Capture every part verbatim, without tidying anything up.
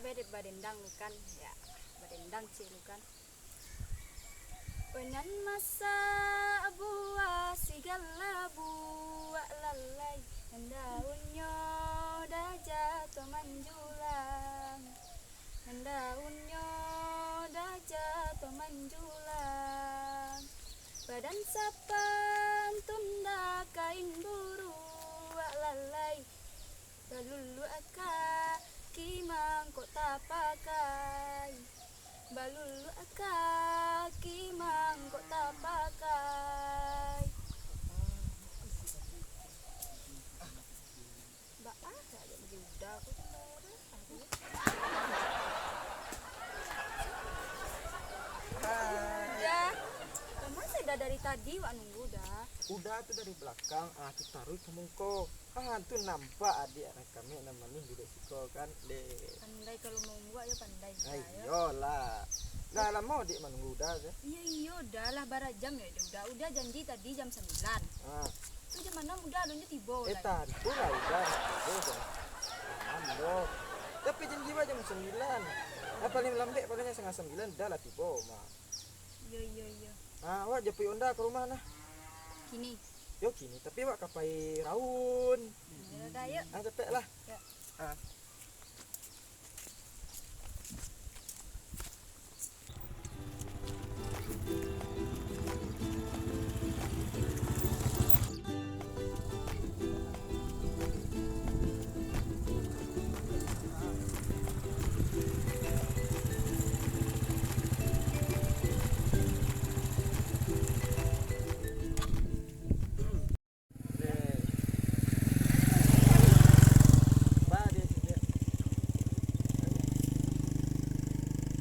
Bade-, badendang lu kan, ya, badendang cik lu kan. Nan masak buah sigala buah lalai, nan daunnyo dah jatuah manjulang, nan daunnyo dah jatuah manjulang. Badan sapantun dah kain buruak lalai, baluluak kaki mangko tapakai. Baluluak kaki mangko tapakai. Baa, dak ado bagi Uda ko tu. Uda, manga Uda dari tadi wak nunggu, Uda? Uda tu dari balakang, ah, tu taruih ka muko. Ah, tu nampak adiak nan kami nan manih duduak siko kan, deh. Pandai kalau maungguak yo pandai, Uda, yo. Iyolah. Lah lamo dek manunggu Uda tu? Iyo, iyo, Uda lah bara jam yo, Uda. Uda janji tadi jam sambilan. Ah. Tu jam anam Uda alun jo tibo lai. Eh, tantu lah Uda nak tibo jam anam doh. Tapi janji wak jam sambilan. Nah, paling lambek palingnya satangah sambilan Uda lah tibo, mah. Iyo, iyo, iyo. Ah, awak japuik Uda ka rumah nah. Kini? Yo, kini. Tapi awak ka pai raun. Iyo, Uda, yo. Ah, capek lah. Yo. Ah.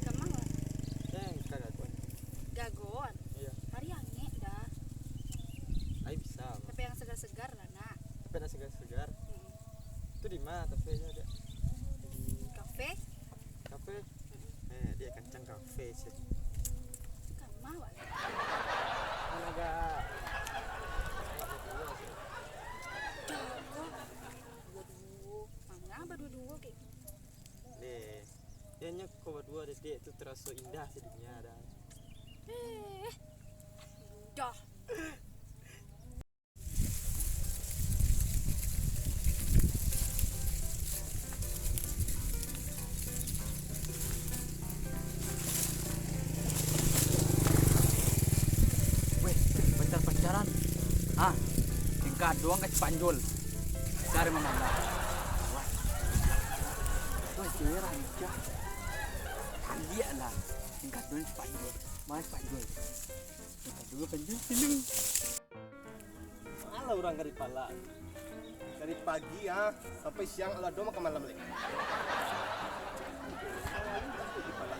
Ka ma, Wak? Ka Gagon. Gagon? Iyo. Ari angek, Da. Ai bisa, Wak. Tapi nan sagar-sagar lah, nak. Tapi nan sagar-sagar? Mm-mm. Tu di ma kafenyo, Dek? Kafe? Kafe? Eh, Dek, kancang kafe sih. Ka ma, Wak? Kan agak, agak baduo sih. Duo. Manga baduo-duo kek gitu? Deh, yo nyo ko baduo, Dek, tu taraso indah sadunia, Da. Eh, indah. Weh, pacar-pacaran. Ah, tingkah doang ka Cipanjul. Cari mamana. Wah. Wah, cewek rancak. Caliak lah. Tingkah doang Cipanjul. Mana Cipanjul? Tingkah doang Cipanjul. Sini. Malah urang dari pala. Dari pagi, ah, sampai siang, alah, doh makan malam lai. Dari pala.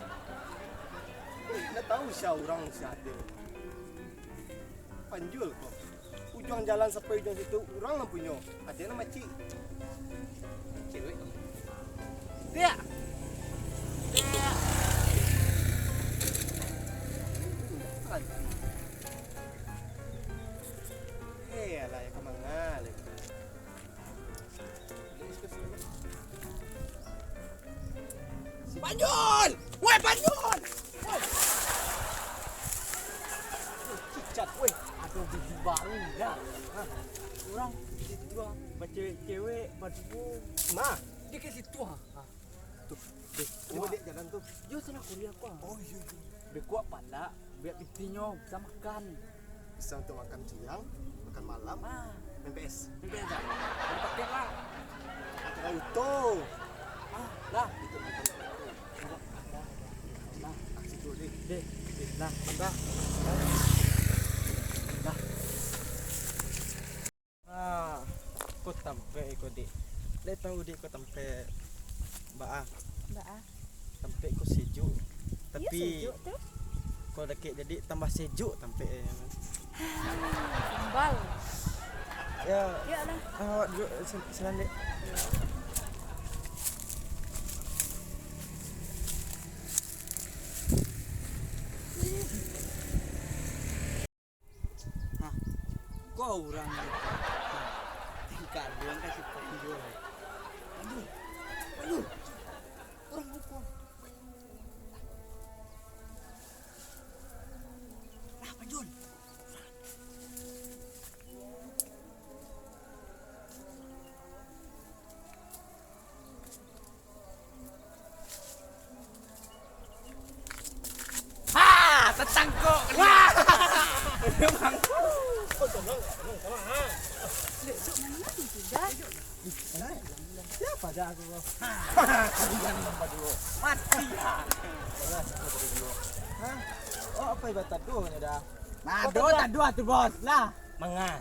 Eh, ndak tahu sia urang, sia ade. Panjul ko. Ujuang jalan sampai ujuang situ, urang nan punyo. Ade nan macik. Cewek. Dak. Dak. Hei, alah, yo ka manga lai. Panjul! Woi, Panjul! Woi! Cicat, woi, ado bini baru, yo. Hah? Urang situ, ah, bacewek-cewek, baduo. Ma? Di situ, ah. Tuh, deh. Cubo, dek, jalan tu. Yo, salah kuliah ko, ah. Oh, iyo, iyo. Bikuak pala. Biak pitinyo, bisa makan. Bisa untuk makan siang, makan malam, ah, main P S. Main P S, ah? Ada paket lah. Ada auto. Ah, lah. Itu, itu. Lah. Ah, situ, deh. Deh, deh, lah, tambah. Lah. Ah, ko tampek ko, Dek. Dek tahu, Dek, ko tampek baa? Baa? Tampek ko sejuk. Iyo, tapi sejuk tu. Ko dakek jadi tambah sejuk tampek. Sambal. Yo. Yo lah. Ah, awak duduk, eh, sin-, sinan, Dek. Hah? Ko urang ni. Hah. Tingkah doang ka Cipanjul. Aduh. Aduh. Urang bungkuang. Lah, Pak Jun. Ha, tatangkok. Wah. Memang. Siapa dah aku? Kalian nomor dua. Mati, ha. Hah? Oh, apa ibarat taduah ni dah? Nah, Kau dua taduah. Taduah tu, Bos. Lah. Manga.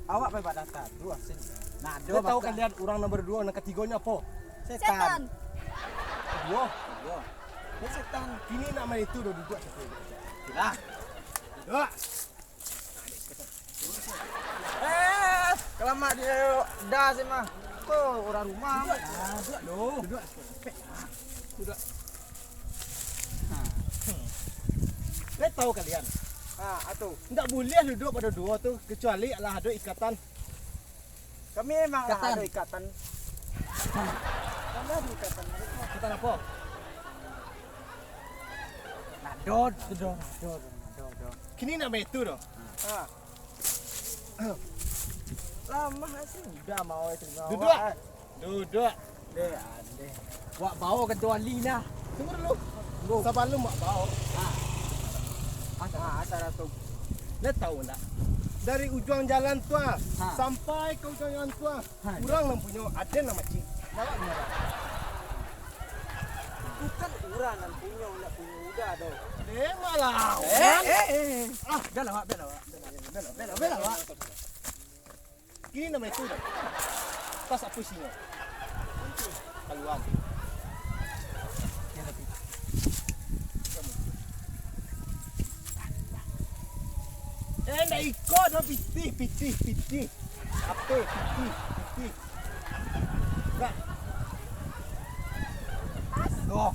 Awak pai badan taduah, Sin. Nah, Dia dua tahu bakal. Kalian urang nomor dua, nan katigonyo apo? Setan. Setan. Dua. Dua. Dia setan. Kini nak main itu, dah duduk satu. Lah. Duduk. Eh, kalamak dia dah sih mah. Kau orang rumah. Duduk, duduk, duduk. Duduk. Ha. Lai tahu kalian? Ha, atu. Ndak buliah duduk baduo-duo tu, kecuali lah ado ikatan. Kami emang lah Ikatan. Ado ikatan. Kami ado ikatan. Ikatan apo? Nado, tu doh, nado, doh, nado, doh. Kini nak main itu doh. Ha. Lamah sih, udah mau terima Duduk. Awak. Duduk. Deh, andeh. Wak bawa ketua Ali lah. Tunggu dulu. Tunggu. Sabalum wak bawa. Ha. Asa. Ha, asa Ratu. Lah tahu ndak? Dari ujuang jalan tu ah, Ha. sampai ka ujuang jalan tu ah, Ha. urang nan punyo, aden nan macik. Awak benar. Bukan urang nan punyo, nak punyo udah doh. Eh, malah. Eh, eh, eh. Ah, biarlah, Wak, biarlah, Wak. Biarlah, biarlah, biarlah, Wak. Kini nama itu dah. Tas apa isinyo? Kaluan. Eh, ndak iko doh pitih, pitih, pitih. Apo pitih, pitih. Ndak. Doh.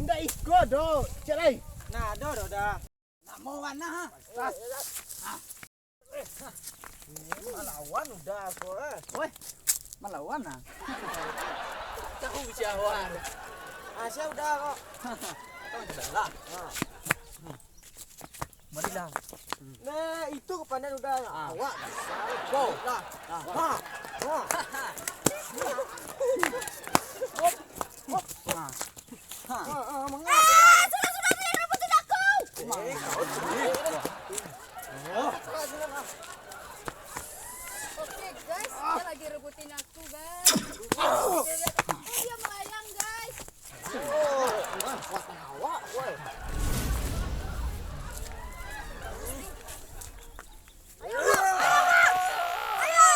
Ndak iko doh. Cek lai. Nah, doh, doh, dah. Namo wana? Tas. Malawan udah aku, eh. Weh, malawan ah. Tahu siapa? Ah, saya udah kok. Tahu salah. Ah. Marilah. Nah, itu kepanen udah. Ah. Awak bisa. Go. Lah. Ah. Ah. Ah. Ah. Ha. Ha, ha, mangapa? Ah, sudah, sudah, sudah, raputin aku! Eh, kau tu. Oh. Oke, guys, dia lagi rebutin aku, guys. Dia, dia, eh, dia melayang, guys. Oh, wah, wah, awak, woi. Ayo, ayo, ayo.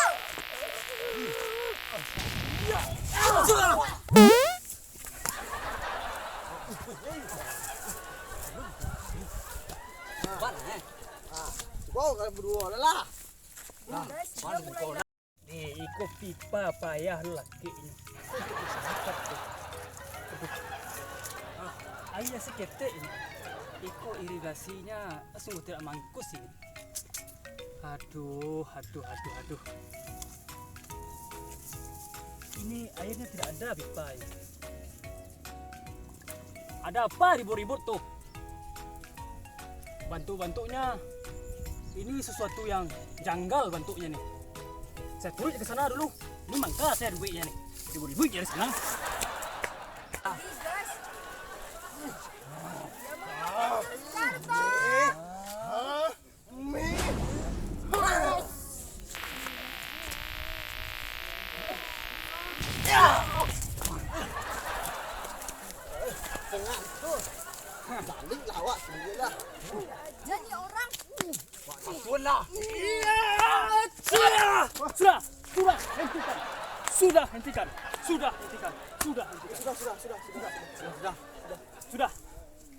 Bang, eh. Ah, kau kalau berdua lah. Nah, guys, dia mulai. Eh, iko pipa payah lakeknyo. Kok untuak masyarakat tu? Aduh. Ah, aia saketek ini. Iko irigasinyo sungguah tidak mangkus ini. Aduh, aduh, aduh, aduh. Ini airnya tidak ada pipa ini. Ada apa ribut-ribut tu? Bantuk-bantuknya ini sesuatu yang janggal bantuknya nih. Saya turut ke sana dulu. Ini mangka saya duitnya nih. Ribut-ribut dari sana. Tengah tu. Balik lah awak sendiri lah. Jadi orang. Sudah. Sudah. Sudah. Sudah hentikan. Sudah hentikan. Sudah hentikan. Sudah hentikan. Sudah, sudah, sudah, sudah. Sudah. Sudah.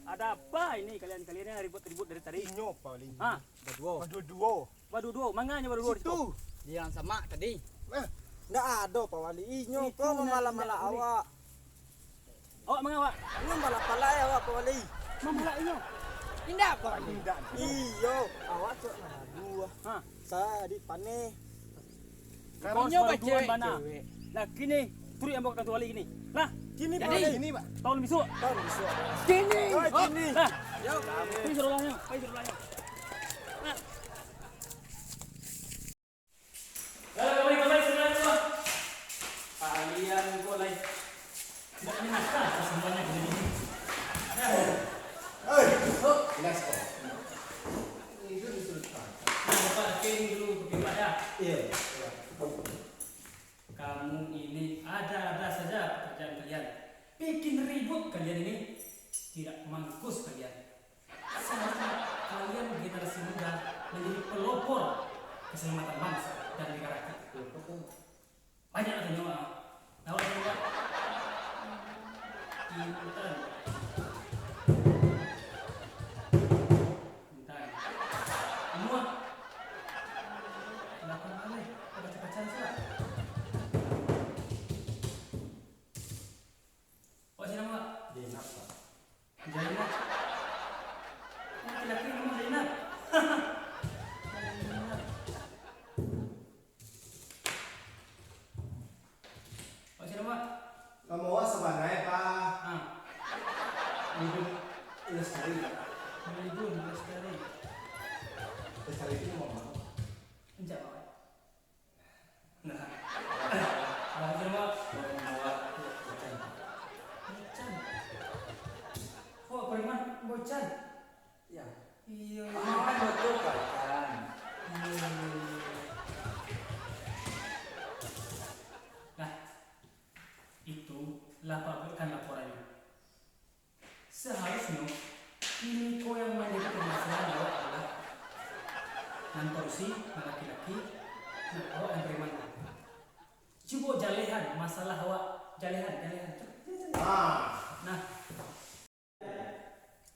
Ada apa ini kalian-kalian yang ribut-ribut dari tadi? Inyo, Pak Wali. Ha? Baduo. Baduo-duo. Baduo-duo. Manganyo baduo-duo di situ? Situ. Di dalam samak tadi. Nah. Ndak ado, Pak Wali. Inyo ko mamalah-malah awak. Awak manga, Wak? Inyo malah palai awak, Pak Wali. Mamalak inyo? Indak, Pak Wali. Indak. Iyo, awak tu malah duo. Ha. Sa di paneh. Inyo baduo bacewek bana. Laki ni Murid ambo ka kantua wali kini. Nah, kini, Pak. Jadi, kini, Pak. Tahun bisuak. Tahun bisuak. Kini. Oh, kini. Nah. Yo. Pai surolahnyo, pai surolahnyo. Nah. Lah, lah, kamari, kamari, surolahnyo, Pak. Kalian kok lai tidak menyenangkan semuanya gini-gini. Nah. Hei, oh, jelas kok. Itu disuruh. Nah, Bapak, ini dulu, Bapak, ya. Iya. Kamu ini ada-ada saja pekerjaan kalian. Bikin ribut kalian ini, tidak mangkus kalian. Seharusnya kalian generasi muda menjadi pelopor keselamatan bangsa dan negara kita. Banyak lah tanya, ah. Tahu lah tanya. Pintar. Pintar. Semua. Lapan kali. Baca-baca surat. Awak siapa, Pak? Zainab, Pak. Zainab. Laki-laki nama Zainab. Zainab. Awak siapa, Pak? Nama awak sabananyo, Pak? Ah. Nurul Lestari, Pak. Nurul Lestari. Lestari itu nama awak? Injak, Pak. Nah. Alah, siapa? Bocan. Bocan. Oh, preman, Bocan. Ya. Iya. Aman betul, Bocan. Iya, iya, iya. Nah, itu lah Pak buekkan laporannyo. Seharusnyo, kini ko yang manjadi permasalahan awak adolah nan padusi, nan laki-laki, nan awak nan preman. Cubo jalehan masalah awak, jalehan, jalehan. Cubo, cubo, cubo. Ah. Nah.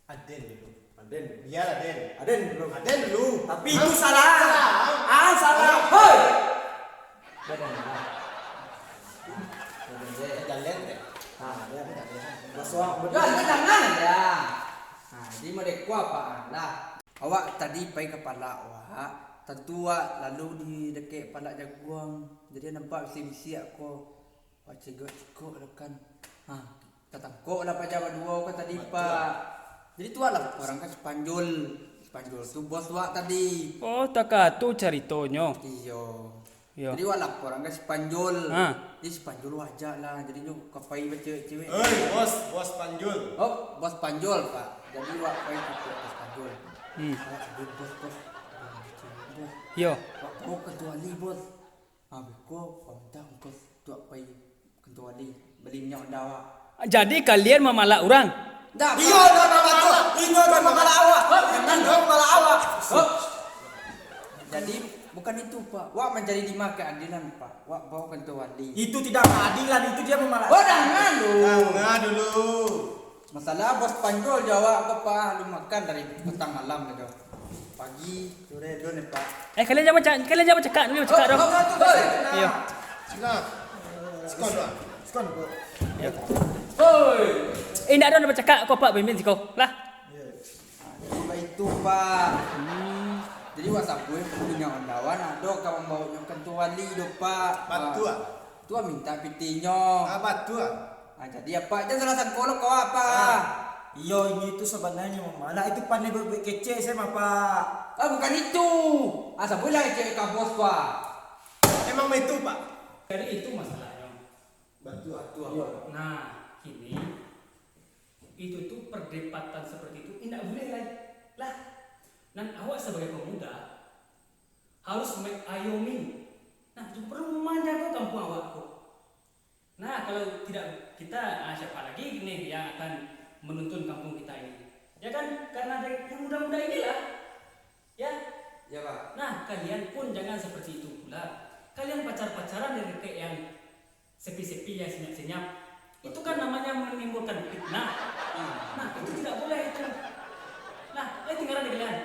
Aden dulu. Aden. Biar Aden. Aden dulu. Aden dulu. Tapi itu salah. Salah. Ah, salah. Hoi. Badan, ah. Badan je. Jalan, teh. Ah, ya, badan, ya. Masuk. Yo, itu jangan ya. Nah, jadi model ko, Pak, lah. Awak tadi pai ka palak awak, tantu awak lalu di dakek palak jaguang. Jadi nampak bisiak-bisiak ko. Awak cegok-cegok lah kan. Ha, tatangkok lah paja baduo ko tadi, Pak. Jadi tu awak laporan ka si Panjul. Si Panjul tu bos awak tadi. Oh, takah tu caritonyo. Iyo. Iyo. Jadi awak laporan ka si Panjul. Ha. Jadi si Panjul awak ajak lah. Jadi nyo ka pai bacewek-cewek. Oi, bos, bos Panjul. Oh, bos Panjul, Pak. Jadi awak pai ka bos Panjul. Hmm. Awak, "Aduh, bos, bos. Aduh, bos." Iyo. Awak bao ka kantua wali, bos. Ah, beko, awak minta ongkos tu awak pai kantua wali, bali minyak Honda awak. Jadi kalian mamalak urang? Ndak, Pak. Inyo nan mamalak, inyo nan mamalak awak. Hah? Inyo nan mamalak awak. Hah? Jadi, bukan itu, Pak. Wak mancari dima keadilan, Pak. Wak bao kantua wali. Itu tidak keadilan, itu dia mamalak. Oh, dangan dulu. Dangan dulu. Masalah bos Panjul jo awak ko, Pak, alun makan dari patang malam ko. Pagi, sore, alun, Pak. Eh, kalian jangan baca-, kalian jangan bacakak, kalian bacakak doh. Oh, oh, oh, oh. Iyo. Siko. Sikon, Pak. Sikon, Pak. Iyo. Oi. Eh, indak ado nan bacakak ko, Pak, pimpin siko. Lah. Iyo. Jadi baitu, Pak. Hmm. Jadi wak sabuik punyo Honda wak, ado ka mambaonyo kantua wali doh, Pak. Batua. Tu minta pitinyo. Ah, batua. Ah, jadi apak jan salah sangko lo ka awak, Pak. Ah, iyo, inyo tu sabananyo mamalak, itu pandai babuek kecek sajo mah, Pak. Ah, bukan itu. Ah, sabuiklah kecek ka bos tu, ah. Emang baitu, Pak? Jadi itu masalahnyo. Batua. Batua. Iyo. Nah, kini itu tu perdebatan seperti itu indak buliah lai. Lah, nan awak sabagai pemuda harus mengayomi. Nah, itu perlu manjago kampuang awak ko. Nah, kalau tidak kita, ah, siapa lagi nih yang akan menuntun kampung kita ini? Ya kan? Karena dari yang muda-muda inilah. Ya? Ya, Pak. Nah, kalian pun jangan seperti itu pula. Kalian pacar-pacaran dengan kayak yang sepi-sepi, yang senyap-senyap. Itu kan namanya menimbulkan fitnah. Hmm. Nah, itu tidak boleh itu. Nah, eh, tinggalan di kalian.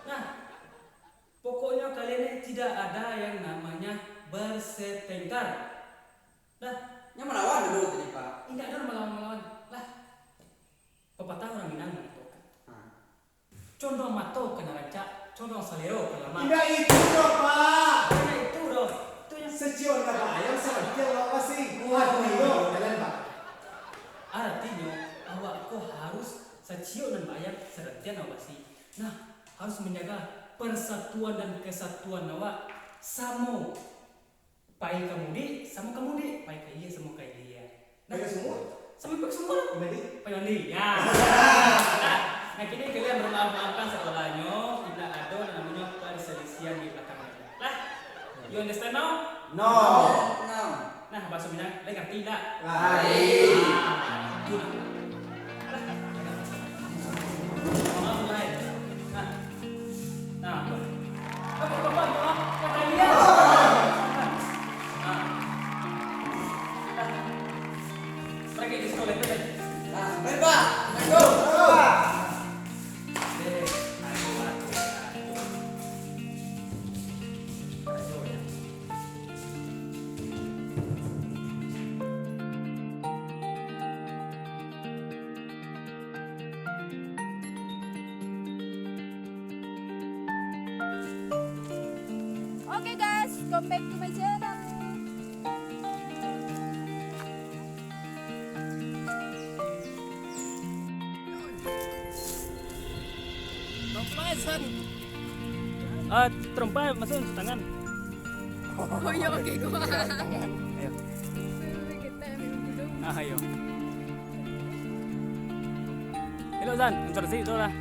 Nah, pokoknya kalian ini tidak ada yang namanya bersetengkar. Nah, yang melawan dulu tadi, Pak. Indak ado melawan-melawan. Lah, pepatah urang Minang mangatokan, ah, condong mato ka nan rancak, condong salero ka nan lamak. Indak itu doh, Pak. Indak itu doh. Itu yang sacium dapek ayam, sabantiang lauk basing. dan kesatuan awak samo. Pai ka mudik, samo ka mudik. Pai ka ilia, samo ka ilia. Nah, pai ka sumua? Samo pai ka sumua. Pai mandi? Pai mandi, ya. Nah, nah, kini kalian bermaaf-maafkan sekolahnyo, indak ado nan namonyo perselisihan di belakang meja. Lah, you understand now? No. No. Nah, bahaso Minang, lai ngarti indak? Lai. Ah, itu nah. Maaf, lai. Nah. Nah, tuh. Apa, apa, apa, apa? Kata dia. Nah. Nah. Pergi di sekolah itu, deh. Nah, baik, Pak. Assalamualaikum. Eh, aduh, aduh, aduh. Aduh, ya. Okay guys, come back to my channel. Terompa, San. Ah, terompa masuk tangan. Oh iya, oke, gua. Ayo. Ah, ayo. Hello, San. Answer sih, itu lah.